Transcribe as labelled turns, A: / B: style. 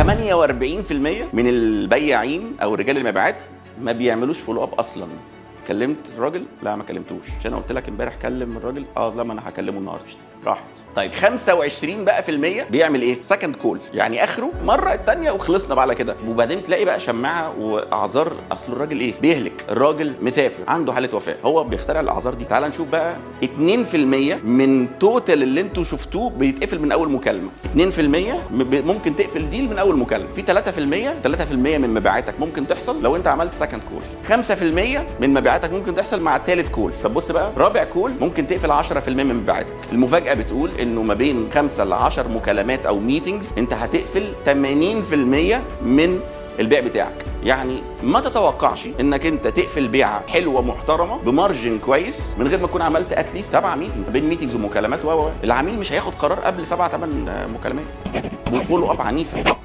A: 48% من البياعين او رجال المبيعات ما بيعملوش follow up اصلا. كلمت الراجل؟ لا، ما كلمتوش. مش انا قلت لك امبارح كلم الراجل؟ اه، لا، ما انا هكلمه النهارده. راحت. طيب، 25 بقى في المية بيعمل ايه؟ second call، يعني اخره مرة الثانية وخلصنا بقى على كده. وبعدين تلاقي بقى شماعة واعذار، اصل الراجل ايه؟ بيهلك، الراجل مسافر، عنده حاله وفاه، هو بيخترع الاعذار دي. تعال نشوف بقى 2% من total اللي انتوا شفتوه بيتقفل من اول مكالمه. 2% ممكن تقفل deal من اول مكالمه. في 3%، 3% من مبيعاتك ممكن تحصل لو انت عملت second call. 5% من مبيعاتك ممكن تحصل مع ثالث call. طب بص بقى، رابع call ممكن تقفل 10% من مبيعاتك. المفاجاة بتقول انه ما بين 5 ل 10 مكالمات او meetings انت هتقفل 80% من البيع بتاعك. يعني ما تتوقعش انك انت تقفل بيعه حلوة محترمه ب margin كويس من غير ما تكون عملت at least 7 meetings، بين meetings ومكالمات و العميل مش هياخد قرار قبل 7 8 مكالمات و follow up عنيفه.